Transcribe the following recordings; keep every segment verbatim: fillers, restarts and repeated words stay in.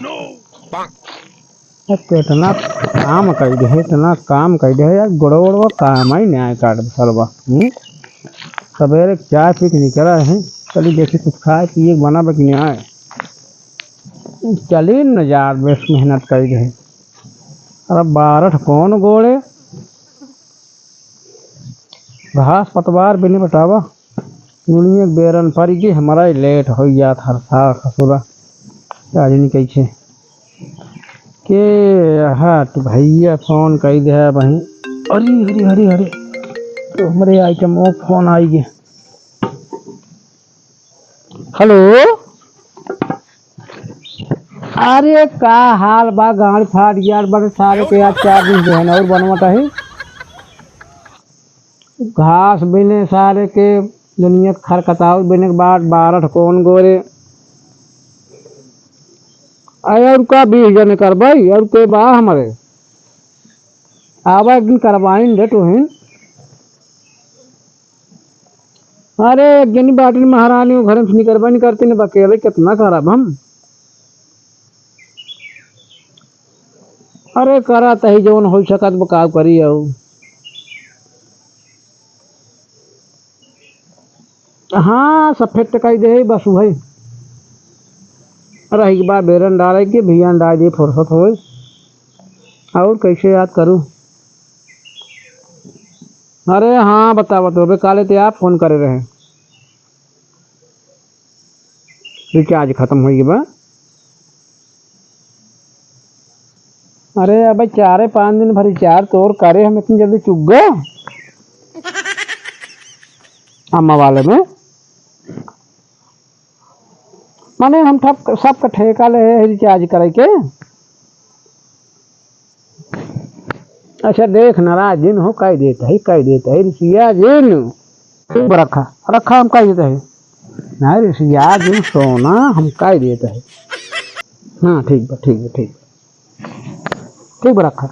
अब तो इतना काम कइ दे, इतना काम कइ दे यार, गोड़वा वोड़वा काम ही नाहीं काट सरवा। हम्म? सबेरे चाय पी के निकला है, चली देखी कुछ खाए पिए के बना बा कि नाहीं। चली न यार, बेस मेहनत कइ दे। अरे बारह ठो कौन गोड़े, घास पतवार भी नहीं बटावा। दुनिया के बेरन परी के हमरा ही लेट होइ जात हर साल ससुरा। का जानी कैसे। के हट भइया फोन कइ दे बहिन। अरे, अरे, अरे, अरे। तो हमरे आइटम वो फोन आइ गे। हेलो। अरे का हाल बा, गांड फाट गया बड़े सारे के, आज चार दिन से है ना और बनवत है। घास बिने सारे के, दुनिया के खरकताऊ बिने के बाद बारह ठो कौन गोरे। अरे और का बीस जने करबाई, और के बा हमरे? आवा एक दिन करवाइन दे तोहिन। अरे एक जनी बाटिन महारानी, वो घर में से निकरबे नहीं करती, न अकेले कितना करब हम। अरे करा तही जौन हो सकत बा, का करी अउ। हाँ, सफेद टकाई दे, बस वही। रही के बाद बेरन डाले के, भियान डाल दे, फुर्सत होए। और कैसे याद करूँ? अरे हाँ, बतावत होबे, काले ते आप फोन करे रहे। रिचार्ज खत्म होइ गया बा। अरे अबे चारे पाँच दिन भर रिचार्ज तोर करे, हम इतनी जल्दी चुक गए अम्मा वाले में। माने हम ठप, सबका ठेका ले है रिचार्ज करे के। अच्छा देख नाराज जिन हो, कह देता है, कह देता है रिसिया जिन। ठीक बा, रखा, रखा, हम कह देता है। नहीं रिसिया जिन सोना, हम कह देता है। हाँ ठीक बा, ठीक बा, ठीक बा। ठीक बा, रखा।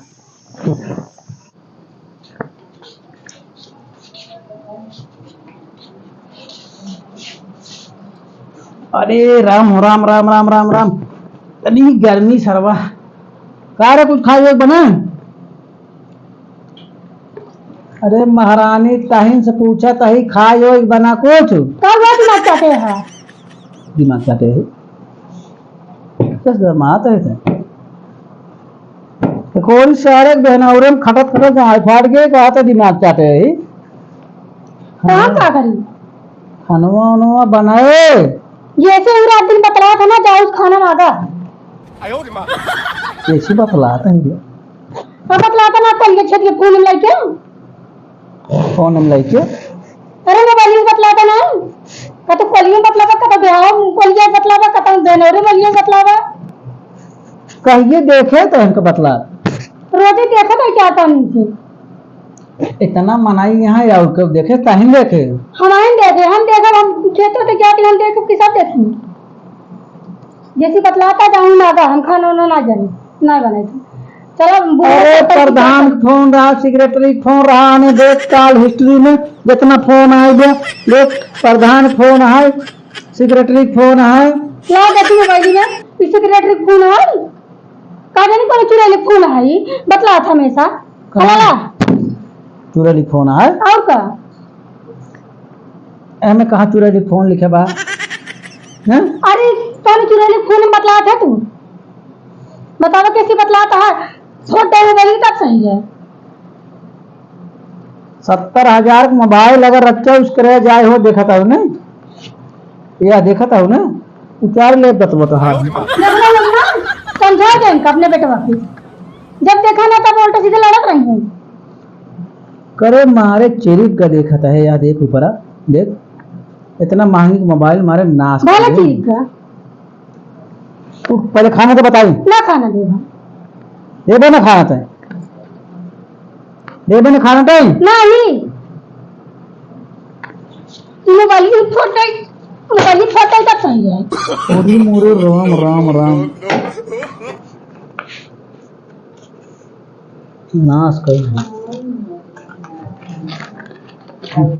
अरे राम हो, राम, राम, राम, राम, राम। इतनी गर्मी सरवा। का रे, कुछ खाए बना? अरे महारानी, ताहिन से पूछा, ताही खाए बना कुछ? का हुआ दिमाग चाटे है? दिमाग चाटे है। कस गरमात है ते? कोई सारे बहनौरे में खटत खटत गाय फाड़ के कहा था दिमाग चाटे है। कहाँ का करी? खानवा वानवा बनाए। जैसे ही रात दिन बतलात है ना, जाओ उस खाना मांगा। कैसी बतलात है ये? का बतलात है ना, कल के छेद के फोन में लेके। फोन में लेके? अरे मोबाइल में बतलाता ना, कतौ कोलियो में बतलावा, कतौ बिहाव में कोलिया बतलावा, कतौ बेनौरे बोलियो में बतलावा। कहिए देखे तो इनको बतला। रोजे देखत है क्या पानी से? इतना मनाई यहाँ या उनको देखे, ताहिन देखे। हम आइन देखे, हम देखब, हम खेतों से जाके हम देखब कि सब देखी। जैसी बतलाता जाऊँ ना, हम खाना वाना ना जाने, ना बनाए थे। चलो, बुआ अरे, के पास प्रधान के फोन रहा, सेक्रेटरी के फोन रहा, आने देख काल हिस्ट्री में जितना फोन आए गया, देख, प्रधान के फोन है, सेक्रेटरी के फोन है। क्या कहती है भाई जी ने? ई सेक्रेटरी के फोन है? का जानी कौन चुड़ैल के फोन है, बतलात हमेशा। कौन? हलाला। चुड़ैल के फोन है? और का? एमे कहाँ चुड़ैल के फोन लिखे बा? हैं? अरे, कौन चुड़ैल के फोन में बतलात है तू? बतावा कैसी बतलात है? छोट मोबाइल तब सही है। सत्तर हजार के मोबाइल अगर रख के उसके रह जाए हो, देखत हो नहीं? या देखत हो ना? उतार ले बतबत हाथ। देखना लग ना, समझा दे इनका अपने बेटवा के। जब देखा ना तब उल्टा सीधे लड़त रही हैं। करे मारे चेरी का देखत है, या देख ऊपरा, देख। इतना महंगी मोबाइल मारे नाश भले कर दे। चेरी का। तू पहले खाना तो बताई। ना खाना देबा। देबे ना खाना तै। देबे ना खाना तै। नहीं। मोबाइल फोड़ दे, मोबाइल फोड़ दे तब सही है। अरे मोरे राम, राम, राम। नाश कर।